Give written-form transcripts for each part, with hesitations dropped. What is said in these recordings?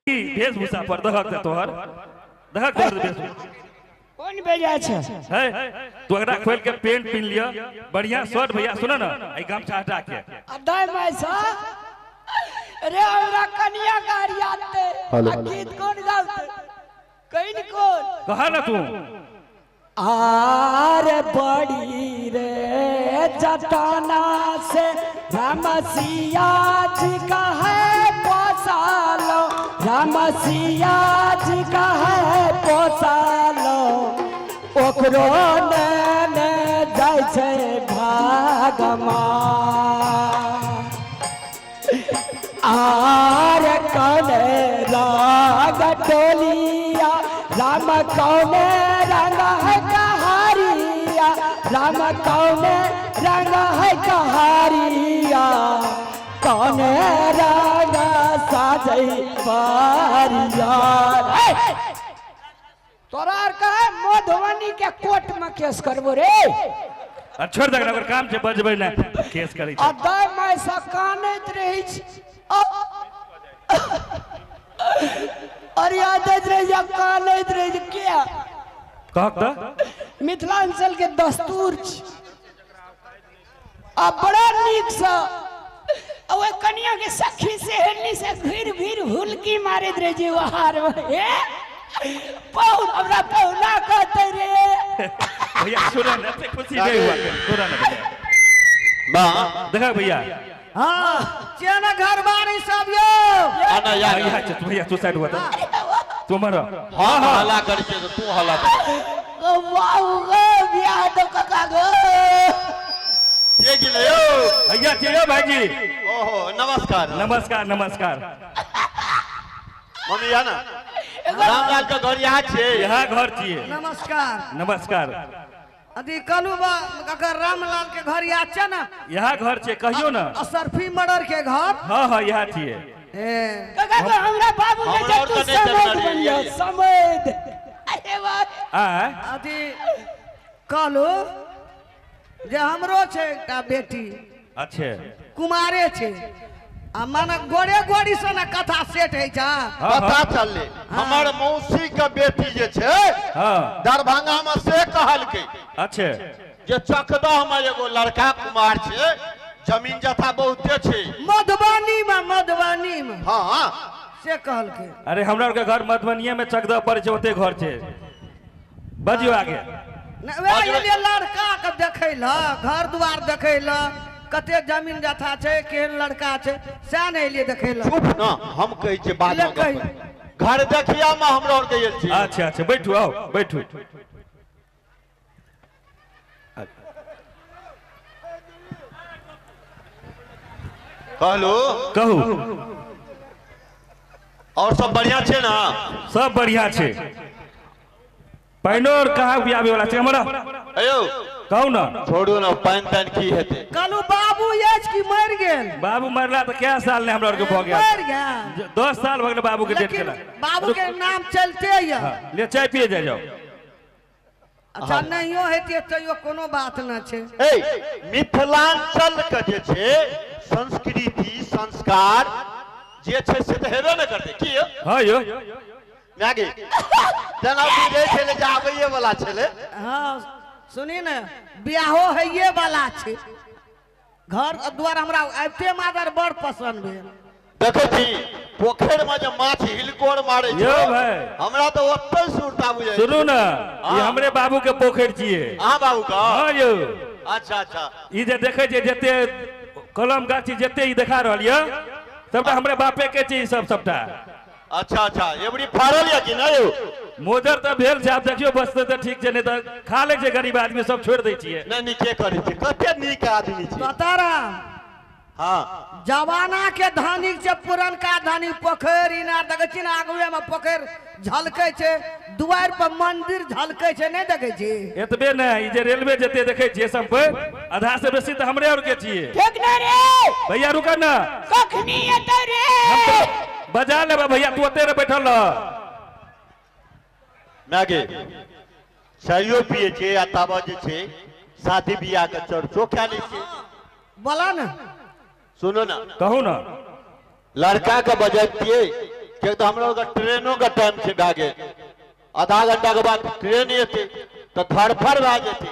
वेशभूषा पर दहक दे तोहर दहक तोहर वेशभूषा कोन बेजा छै है तू एकरा खोल के पेंट पिन लिया बढ़िया शर्ट भैया सुन ना ई गमछा हटा के आ दाइ माय सा रे हमरा कनिया गाड़ी आते आ गीत कोन गावते कहीं कोन कहा ना तू आर बड़ी रे जटाना से रामसिया जी का है पोसालो रामसिया जी का है पोसालो ओकरो ने जाइ छै भागमा आर कौने राग टोलिया राम कौने रंग है कहारिया राम कौने रंग है कहारिया कौने रंग साजै पारिया। तोरा आर कहे मधुबनी के कोर्ट में केस करबो रे। आ छोड़ दे ओकर काम छै बजबै ने केस करै आ छै। दाइ माय सँ कानैत रहै छी अरे आदत रहे छै कानैत रहै छै किया कहक तऽ मिथिलांचल के दस्तूर छै आ बड़ा नीक सँ आ ओहि कनिया के सखी सहेली से घुरि घुरि हुलकी मारैत रहै छै बाहर में हे पहुन हमरा पहुना कहते रे। भैया सुन ना एते खुशी नहीं हुआ सुन ना भैया माँ देखा भैया हाँ चेना घर बारी सब यो आना यार भैया चल भैया तू साइड हुआ था तू मर हाँ हल्ला कर के तो तू हल्ला कर गो बाबू गो बियाह दो काका गो ये गेलै यौ। भैया चलो भाईजी। ओहो नमस्कार नमस्कार नमस्कार। मम्मी या ना रामलाल के घर यहाँ छे यहाँ घर छिए। नमस्कार नमस्कार। अभी कहलू बा अगर रामलाल के घर यहाँ छे ना यहाँ घर छे कहियो ना असरफी मर्डर के घर। हाँ हाँ यहाँ छिए। काका गो हमरा बाबू के हमरा और तू तऽ नहि समैद चलना बनियो रे। समैद। अरे वाह आ अभी कहलू जे हमरो छे एकटा बेटी। अच्छे कुमारे छे आ माने गोरे गोरी से ना कथा सेट है छा। पता चलले हमर मौसी के बेटी जे छे हाँ दरभंगा में से कहलकै। अच्छे जे चकदह में एगो लड़का कुमार छे जमीन जथा बहुते छे मधुबनी में मधुबनी में। हाँ से कहलकै। अरे हमरा के घर मधुबनीये में चकदह पर छे ओते घर छे बजियो आगे। वएह एलियै लड़का के देखै ल घर दुआर देखै ल कते जमीन जथा छै केहन लड़का छै सएह ने एलियै देखै ल। चुप ना हम कहै छियै बाद में गप करी। घर देखिया में हमरा और के एल छी। अच्छा अच्छा बैठू आओ बैठू। कहलू कहू और सब बढ़िया छे ना? सब बढ़िया छे। पाइनो और कहाँ बियाबे वाला छे हमरा? अयो कहू ना छोड़ू ना पानि तानि की हेतै? कहलू बाबू अछि कि मरि गेल? बाबू मरला तऽ कै साल ने हमरा आर के भऽ गेल? मरि गेल। 10 साल भऽ गेल बाबू के डेथ केला। बाबू के नाम चलते यऽ। हाँ, ले चाय पिए जाय जाओ। अच्छा नहियो हेतै तैयो कोनो बात न छै। ए मिथिलांचल के जे छै संस्कृति संस्कार जे छै से तऽ हेबे ने करतै की यौ? हाँ यौ। मैगी जेना बुझै छलै जे आबैये वाला छलै। हाँ सुनी ने बियाहो होइए वाला छै घर द्वार हमरा आबिते मादर बड़ पसंद भेल। देखै छी पोखरि में जे माछ हिलकोर मारै छै यौ भाई हमरा तऽ ओतै सुरता बुझै छै। सुनू ना ई हमरे बाबू के पोखरि छियै। अहाँ बाबू के? हाँ यौ। अच्छा अच्छा। ई जे देखै छियै जते कलम गाछी जते ई देखा रहल यऽ सबटा हमरे बापे के छै ई सब सबटा। अच्छा अच्छा एबरी फड़ल यऽ कि नहि यौ? मोजर तऽ भेल छै आब देखियौ बचतै तऽ ठीक छै नहीं तऽ खा लै छै गरीब आदमी सब छोड़ि दै छियै। नहि नीके करै छै कते नीक आदमी छै। बताराम हाँ जमाना के धनिक छै पुरनका धनिक पोखरि इनार देखै छी ने आगुए में पोखरि झलकै छै दुआरि पर मंदिर झलकै छै नहि देखै छी? एतबे नहि ई जे रेलवे जते देखै छियै सब पर आधा से बेसी तऽ हमरे और के छियै। ठीक ने रे भैया रुक ना कखनी एतै रे? हम तो बजा लेबै भैया तू ओते रे बैठल रह। मैगी चायो पिए छै आ ताबा जे छै शादी बियाह के चर्चो कए लै छै। बोला ना सुनो ना कहू ना लड़का के बजतियै किएक तऽ हमरा लोग ट्रेनो के टाइम छै भए गेल, आधा घंटा के बाद ट्रेन एतै तऽ धड़फड़ भए जेतै,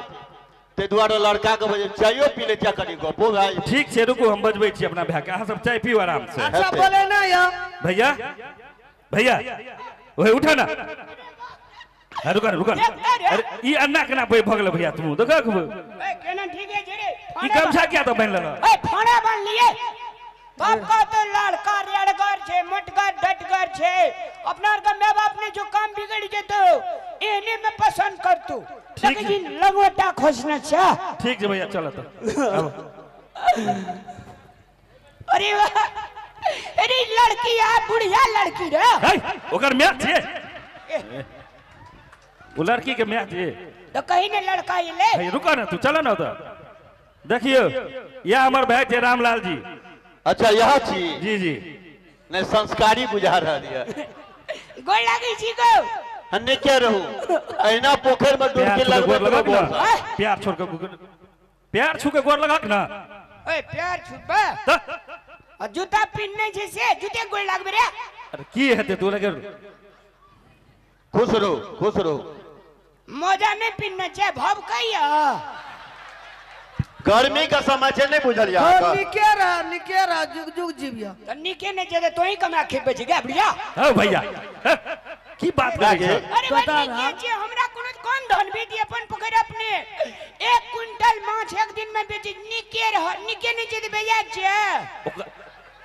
ताहि दुआरे लड़का के बजे चायो पी लै छियै, कनि गपो भए जेतै। ठीक छै, रुकू हम बजबै छी अपना भाय के, अहाँ सब चाय पीउ आराम से। अच्छा बोले ना यौ भैया, भैया ओहे उठा ना, रुका रुका, अरे ई अन्ना केना भऽ गेलै भैया, तू देखा केना ठीक है रे, ई गमछा किया तो बान्हि लेलक? ए फाड़ा बान्हि लिए, बाप का तो लड़का रेड़गर छे, मोटगर डटगर छे, अपना के my बाप ने जो काम बिगड़ जेतो एहने में पसंद करतू, लेकिन लंगोटा खोजना छे। ठीक छै भैया, चलो तो। अरे वाह, अरे लड़की आ बुढ़िया लड़की रे, ओकर my छे, वो लड़की के my छे तो कहीं ने लड़का ले। भैया रुको ना, तू चलो ना उधर। देखियो यह हमर भाई छे रामलाल जी। अच्छा यह छी? जी जी। नहीं संस्कारी बुझा रहल ये। गोर लागै छी गो। हन्ने के रहू, अहिना पोखर में डूब के लगबे गोर लगा ना, प्यार छोड़ के, प्यार छू के गोर लगा ना। ओए प्यार छूबा आ जूता पिन्ने छै से जूते गोर लागबे रे। अरे की हेतै तू लगे? खुश रहो, खुश रहो। मोजा नहीं पिन्ने छै भव कहिया, गर्मी का समय छै, नहीं बुझल यार। निके रह, निके रह, जुग जुग जीविया। त निके नहीं जे तो ही कमा खेबे छी गे बुढ़िया। हां भैया की बात करै छै? अरे बा निके छै, हमरा कोनो कोन धन बेटी अपन पकड़ अपने 1 क्विंटल माछ एक दिन में बेची, निके रह, निके नहीं जे बेजा छै।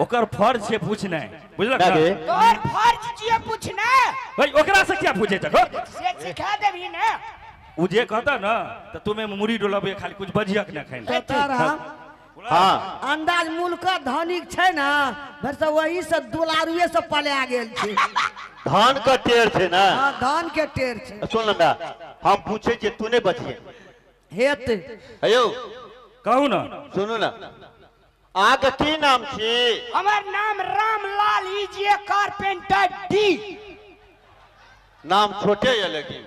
ओकर फर्ज छै पूछनाइ, बुझलक ना? तोहर फर्ज छियै पूछना। भाई ओकरा से क्या पूछे छ? से सिखा देबही ना, उ जे कहता ना त तुमे मुड़ी डोलबे, खाली कुछ बजियक ना खाइन। हां अंदाज मुल्क धनिक छै ना, भरसा वही से दुलारुए से पला गेल छै। धान के टेर छै ना? हां धान के टेर छै। सुन ना, हम पूछे जे तू नहीं बचिए हेत। अयो कहू ना, सुनू ना, अहाँ के की नाम छी? हमर नाम रामलाल जे कारपेंटर डी। नाम छोटे है लेकिन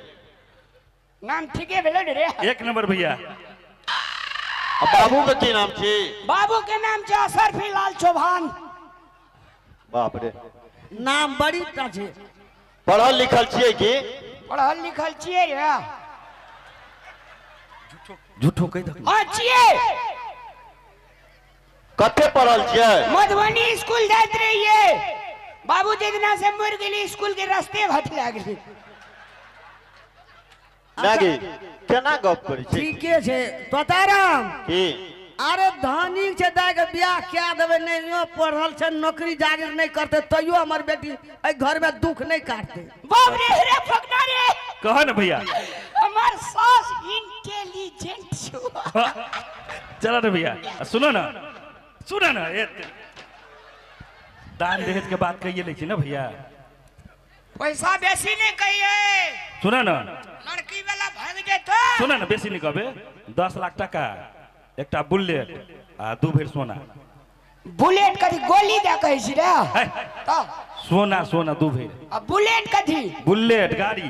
नाम ठीके भेलै ने रे। एक नंबर भैया। बाबू के की नाम छी? बाबू के नाम छै असरफी लाल चौहान। बाप रे, नाम बड़ी टा छै। पढ़ल लिखल छियै की? पढ़ल लिखल छियै रे। झूठो कहि दक। हां छियै। कते पढ़ल छियै? मधुबनी स्कूल जाइत रहियै, बाबू दिना से मर गेली, स्कूल के रास्ते घट लागली। लागी केना गप करै छी? ठीके छै तोताराम की? अरे धनिक छै दाइ के बियाह क्या देबै, नहीं पढ़ल छै, नौकरी जागीर नहीं करते, तैयो हमर बेटी एहि घर में दुख नहीं काटते। बाप रे रे फकना रे, कह ना भैया, हमर सास इंटेलिजेंट छौ। चला ना भैया, सुनो ना, सुनो ना, दान दहेज के बात कहिए लै छी ना भैया, पैसा बेसी नहीं कहिए। सुना ना, लड़की वाला भाग जेतो। सुना ना, बेसी नहीं कहबे, 10 लाख टका, एकटा बुलेट आ 2 भरि सोना। बुलेट कथी गोली दे कहै छी रे? त सोना, सोना 2 भरि। आ बुलेट कथी? बुलेट गाड़ी।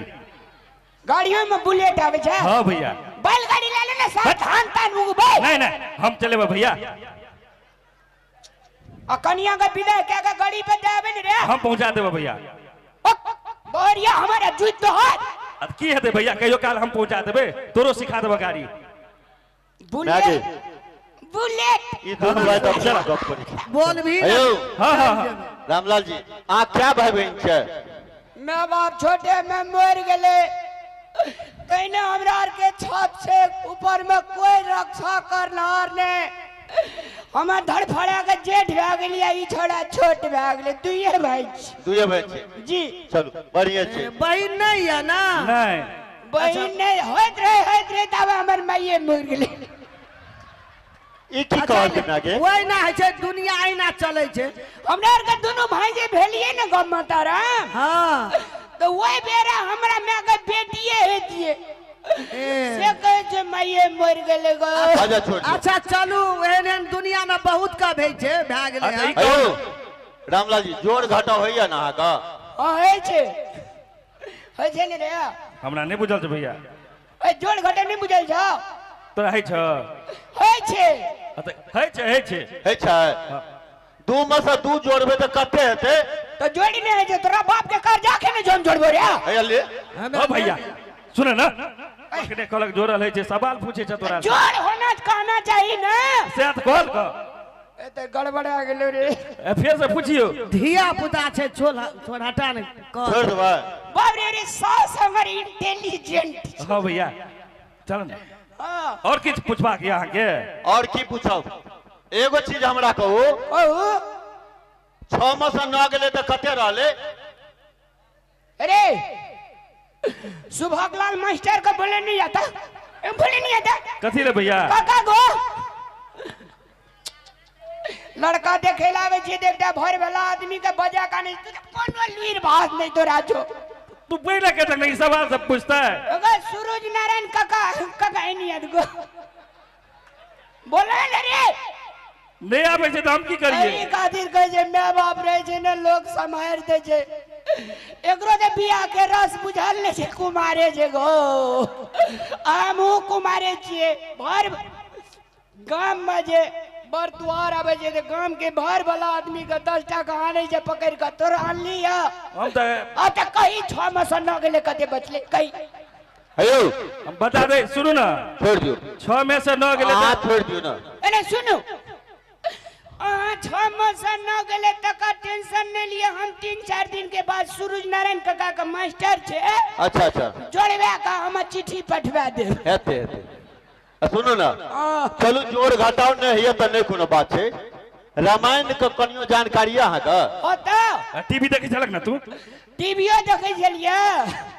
गाड़ियों में बुलेट आवे छै? हां भैया। बैलगाड़ी ले ले ना, साथ धान तान उगबै। नहीं नहीं, हम चलेबै भैया। आ कनिया के विदा के के गाड़ी पे जाबे ने रे? हम पहुंचा देबै भैया। बढ़िया, हमारा जूत तो हाथ। अब की हेतै भैया, कहियो काल हम पहुंचा देबै, तोरो सिखा देबै गाड़ी। बुलेट, बुलेट ई दोनों भाई तो अपना गप करै छै। बोल भी। अयो हां हां रामलाल जी, अहाँ क्या भाई बहन छै? My बाप छोटे में मर गेलै, तैने हमरा आर के छत से ऊपर में कोई रक्षा करनार ने, हमर धड़फड़ा के जेठ भए गेलियै, ई छोड़ा छोट भए गेलै, दुइये भाई छी। दुइये भाई छी जी। चलू बढ़िया छै। बहिन नहीं है ना? नहीं बहिन नहीं, होइत रहे होइत रहे तब हमर माइये मर गेलै। ई की कहल ना के? वही ना है छै, दुनिया अहिना चलै छै। हमरा आर के दुनू भाई जे भेलियै ने गौ माता राम, हां तो वही बेरा हमरा my के बेटिए हेतियै, से कहै छै माइये मर गेलै गो। अच्छा छोड़। अच्छा चलू, एहन एहन दुनिया में बहुत कब होइ छै, भए गेलै। अयो रामलाल जी, जोड़ घटाव होइया ना अहाँके? हां होइ छै, होइ छै ने रे? हमरा नहीं बुझल छै भैया। ए जोड़ घटाव नहीं बुझल छौ? तोरा होइ छौ? होइ छै। होइ छै, होइ छै, होइ छै। दू में से दू जोड़बे तऽ कते हेतै? तो जोड़ी नहीं है जो तोरा बाप के कर्जा के नहीं जोन जोड़बो रे। हैया ले। ओ भैया सुन ना, अखने कहलक जोड़ल है छै, सवाल पूछे छै तोरा से। जोड़ होना कहना चाहिए ना। से तऽ कहल कह। ए तऽ गड़बड़ा गेलो रे। ए, फेर से पूछियो। धिया पुता छै, छोड़ छोड़ हटा नहीं कह। छोड़ देबै। बाप रे रे, सास हमर इंटेलिजेंट। हाँ भैया चल ना। हाँ। और किछु पूछबाक यऽ अहाँके? और की पूछब, एगो चीज हमरा कहू। कहू। 6 में से 9 गेलै तऽ कते रहलै? अरे सुभागलाल मास्टर को बोले नहीं आता, ए, बोले नहीं आता। कथी रे भैया? काका गो लड़का देखे लावे छे, एकटा भर वाला आदमी के बजा का नहीं, कोनो लुइर भात नहीं तोरा जो। तू पहले कहता नहीं सवाल सब पूछता है। अगर सूरज नारायण काका काका नहीं याद गो बोले ने रे। नहीं आवे छे तो हम की करिए? एही खातिर कहे छे my बाप रहे छे ने लोग सम्हार दे छे, एकरो के बियाह के रस बुझल ने छे, कुमारे छे गो, हमहू कुमारे छिए। भर गाम में जे बरदुआर आवे छे ते गाम के भर वाला आदमी के 10 टाका आने छे पकड़ के, तोर आनली या? हम तो आ त कही 6 में से 9 गेले कते बचले कही। हेयो हम बता दे, सुनू ना। छोड़ दियो। 6 में से 9 गेले अहाँ त- छोड़ दियो ना। अरे सुनू, अहाँ 6 में से 9 गेले तका टेंशन नहीं लिए, हम 3-4 दिन के बाद सूरज नारायण काका के मास्टर छे। अच्छा अच्छा। जोड़बे का हम चिट्ठी पठवा देब। हेते हेते। आ सुनू ना। हाँ। चलू जोड़ घटाव नहीं है तो नहीं कोनो बात छे। रामायण के कनियो जानकारी है अहाँके? ओ तऽ। आ, टीवी देखै छलक ना तू? टीवीओ देखै छलियै।